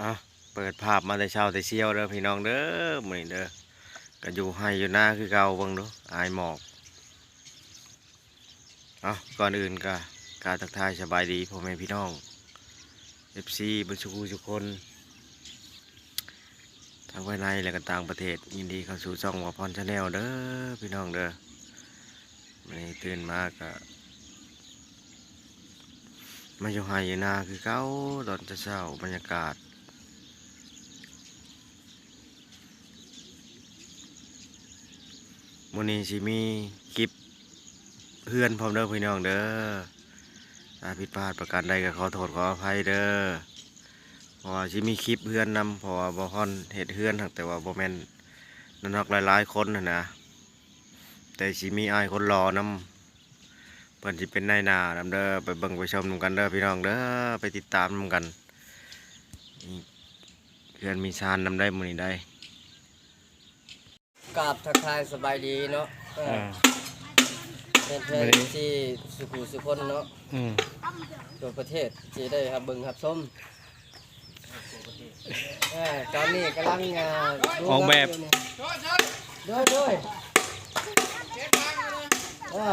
ອ່ະ ເປີດພາບມາແຕ່ເຊົ້າແຕ່ຊຽວເດີພີ່ນ້ອງເດີ ມື້ນີ້ເດີ ກະຢູ່ໄຮ່ຢູ່ນາຄືເກົ່າ. ເບິ່ງດູ ອາຍໝອກ. ເອົາ ກ່ອນອື່ນກະ ກາບທັກທາຍສະບາຍດີພໍ່ແມ່ພີ່ນ້ອງ ເອັຟຊີ ເບິດສູ່ຜູ້ສູ່ຄົນ ທັງພາຍໃນ ແລະກະຕ່າງປະເທດ. ຍິນດີເຂົ້າສູ່ຊ່ອງບ່າວພອນ Channel ເດີພີ່ນ້ອງເດີ. ມື້ນີ້ຕື່ນມາກະ ມາຢູ່ໄຮ່ຢູ່ນາຄືເກົ່າ ຕອນເຊົ້າໆ ບັນຍາກາດ. ມື້ນີ້ຊິມີຄລິບເຮືອນພ້ອມເດີພີ່ນ້ອງເດີ. ຖ້າຜິດພາດປະການໃດກໍຂໍໂທດຂໍອະໄພເດີ ເພາະວ່າຊິມີຄລິບເຮືອນນຳ ເພາະວ່າບ່າວພອນເຮັດເຮືອນ ແຕ່ວ່າບໍ່ແມ່ນນອກຫຼາຍໆຄົນຫັ້ນນະ ແຕ່ຊິມີອ້າຍຄົນຫຼໍ່ນຳ ເພິ່ນຊິເປັນນາຍໜ້ານຳເດີ. ໄປເບິ່ງໄປຊົມນຳກັນເດີພີ່ນ້ອງເດີ ໄປຕິດຕາມນຳກັນ. ເຮືອນມີຊານນຳໄດ໋ມື້ນີ້ໄດ໋. ກາບທັກທາຍສະບາຍດີເນາະ ເອີ ເອີ ເພື່ອນໆ ເອັຟຊີ ສູ່ຜູ້ສູ່ຄົນເນາະ ອືມ ທົ່ວປະເທດທີ່ໄດ້ຮັບເບິ່ງຮັບຊົມ. ເອີ ຕອນນີ້ກຳລັງ ເອີ ອອກແບບ ໂດຍ ໂດຍ ເອີ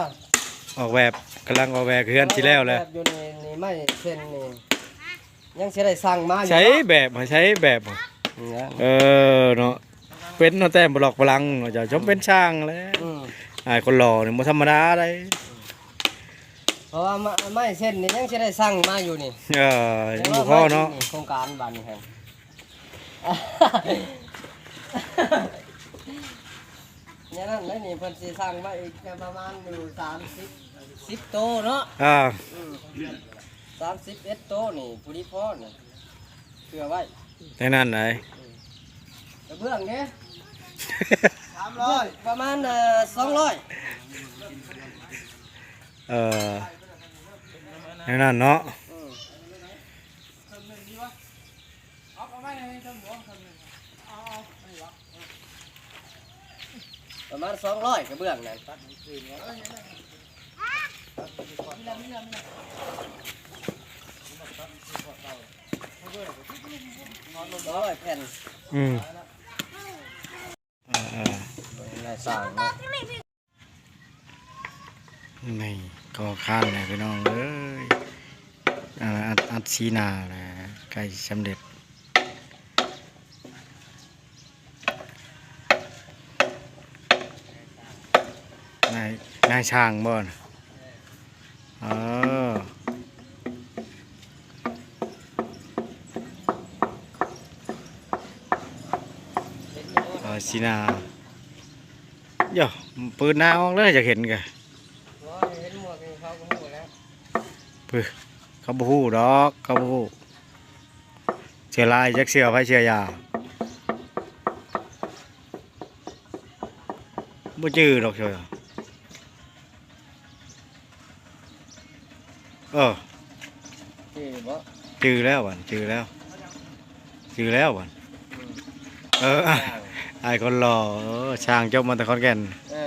ອອກແບບ ກຳລັງອອກແບບ ເຮືອນຊິແລ້ວແລ້ວ ອອກແບບຢູ່ນີ້ ນີ້ໄມ້ເສັ້ນນີ້ ຍັງຊິໄດ້ສັ່ງມາຢູ່ ໃສແບບ ໃສແບບ ເອີ ເນາະ ເປັນເນາະ ແຕ້ມປະຫຼອກປະລັງເນາະ ເຈົ້າສົມເປັນຊ່າງແຫຼະ. ອືມ ອ້າຍຄົນຫຼໍ່ນີ້ບໍ່ທຳມະດາໃດ໋ ເພາະວ່າໄມ້ ໄມ້ເສັ້ນນີ້ຍັງຊິໄດ້ສັ່ງມາຢູ່ນີ້ ເອີ ຍັງບໍ່ພໍເນາະ ໂຄງການບາດນີ້ຫັ້ນ ແນວນັ້ນແຫຼະນີ້ ເພິ່ນຊິສັ່ງມາອີກປະມານຢູ່ສາມສິບ ສິບໂຕເນາະ ອ່າ ອືມ ສາມສິບເອັດໂຕນີ້ ຜູ້ດີພໍນີ້ ເພື່ອໄວ້ ແນວນັ້ນໃດ໋ ອືມ ກະເບື້ອງເດ້ ສາມຮ້ອຍ ປະມານ ເອີ ສອງຮ້ອຍ ເອີ ແນວນັ້ນເນາະ ອືມ ປະມານສອງຮ້ອຍກະເບື້ອງນັ້ນ ສອງຮ້ອຍແຜ່ນ ອືມ ເອີໆ ນາຍຊ່າງເນາະ. ນີ້ກໍ່ຄານແລ້ວພີ່ນ້ອງເອີຍ ອັດ ອັດຊີນາແລ້ວ ໃກ້ສຳເລັດ ນາຍ ນາຍຊ່າງບໍ່ນະ ເອີ ເອີ ຊີນາ. ໂຢ ເປີດໜ້າອອກເລີຍ ຢາກເຫັນກະ ບໍ່ ເຫັນໝວກນີ້ເຂົາກະຮູ້ແລ້ວ ປຶ ເຂົາບໍ່ຮູ້ດອກ ເຂົາບໍ່ຮູ້ ເສື້ອລາຍ ຈັກເສື້ອໃຜເສື້ອຢາ ບໍ່ຈື່ດອກ ເສື້ອ ເອີ ຈື່ບໍ່? ຈື່ແລ້ວບັດ ຈື່ແລ້ວ ຈື່ແລ້ວບັດ ອືມ ເອີ ອ້າຍ ອ້າຍຄົນຫຼໍ່ ເອີ ຊ່າງຈົບມາແຕ່ຂອນແກ່ນ ເອີ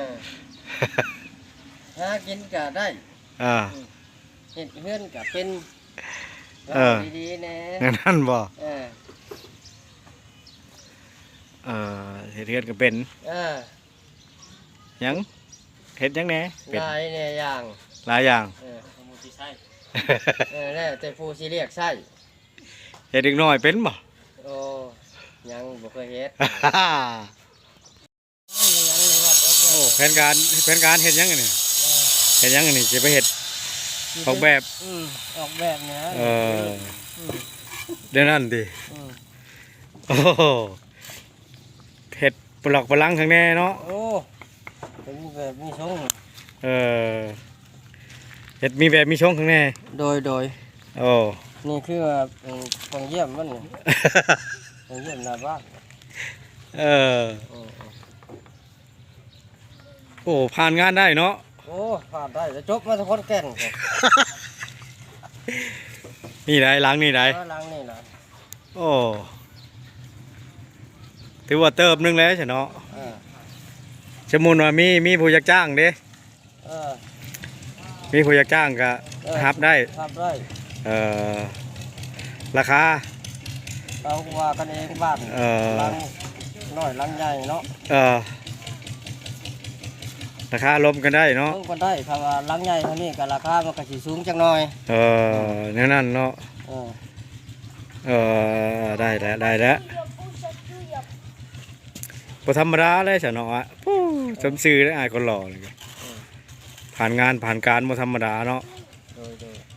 ຫາກິນກະໄດ້ ເອີ ອືມ ເຮັດເຮືອນກະເປັນ ເອີ ເວົ້າດີໆແດ່ ແນວນັ້ນບໍ່? ເອີ ເອີ ເຮັດເຮືອນກະເປັນ ເອີ ຫຍັງ ເຮັດຫຍັງແດ່? ເປັນ ຫຼາຍແດ່ຢ່າງ ຫຼາຍຢ່າງ ເອີ ເອີ ແລ້ວແຕ່ຜູ້ຊິລຽກໃຊ້ ເຮັດເດັກນ້ອຍເປັນບໍ່? ໂອ້ ຍັງບໍ່ເຄີຍເຮັດ ໂອ້ ແຜນການ ແຜນການເຮັດຫຍັງອັນນີ້? ເອີ ເຮັດຫຍັງອັນນີ້? ຊິໄປເຮັດ ອອກແບບ ອືມ ອອກແບບນີ້ ເອີ ອືມ ແນວນັ້ນຕິ ອືມ ໂອ້ ເຮັດປະຫຼອກປະລັງຂ້າງແນ່ເນາະ ໂອ້ ເປັນແບບມີຊົງ ເອີ ເຮັດມີແບບມີຊົງຂ້າງແນ່ ໂດຍ ໂດຍ ໂອ້ ນີ້ຄືວ່າ ເອີ ປ່ອງຢ້ຽມມັນ ປ່ອງຢ້ຽມໜ້າບ້ານ ເອີ ເອີ ເອີ ໂອ້ ຜ່ານງານໄດ້ເນາະ ໂອ້ ຜ່ານໄດ້ ແລ້ວຈົບມາແຕ່ຂອນແກ່ນ ນີ້ໄດ໋ ຫຼັງນີ້ໄດ໋ ເອີ ຫຼັງນີ້ລະ ໂອ້ ຖືວ່າເຕີບໜຶ່ງແລ້ວຊະເນາະ ເອີ ສົມມຸດວ່າມີ ມີຜູ້ຢາກຈ້າງເດ້ ເອີ ມີຜູ້ຢາກຈ້າງກະ ເອີ ຮັບໄດ້ ຮັບໄດ້ ເອີ ລາຄາ ເອົາວ່າກັນເອງບ້ານ ເອີ ຫຼັງນ້ອຍຫຼັງໃຫຍ່ເນາະ ເອີ ລາຄາລົມກັນໄດ້ເນາະ ລົມກັນໄດ້ ຖ້າວ່າຫຼັງໃຫຍ່ເທົ່ານີ້ກໍລາຄາມັນກໍຊິສູງຈັກໜ່ອຍ ເອີ ແນວນັ້ນເນາະ ເອີ ເອີ ໄດ້ແລ້ວ ໄດ້ແລ້ວ ບໍ່ທຳມະດາເລີຍຊະເນາະ ໂອ້ ສົມຊື່ເລີຍ ອ້າຍຄົນຫຼໍ່ນີ້ ເອີ ຜ່ານງານຜ່ານການບໍ່ທຳມະດາເນາະ ໂດຍ ໂດຍ.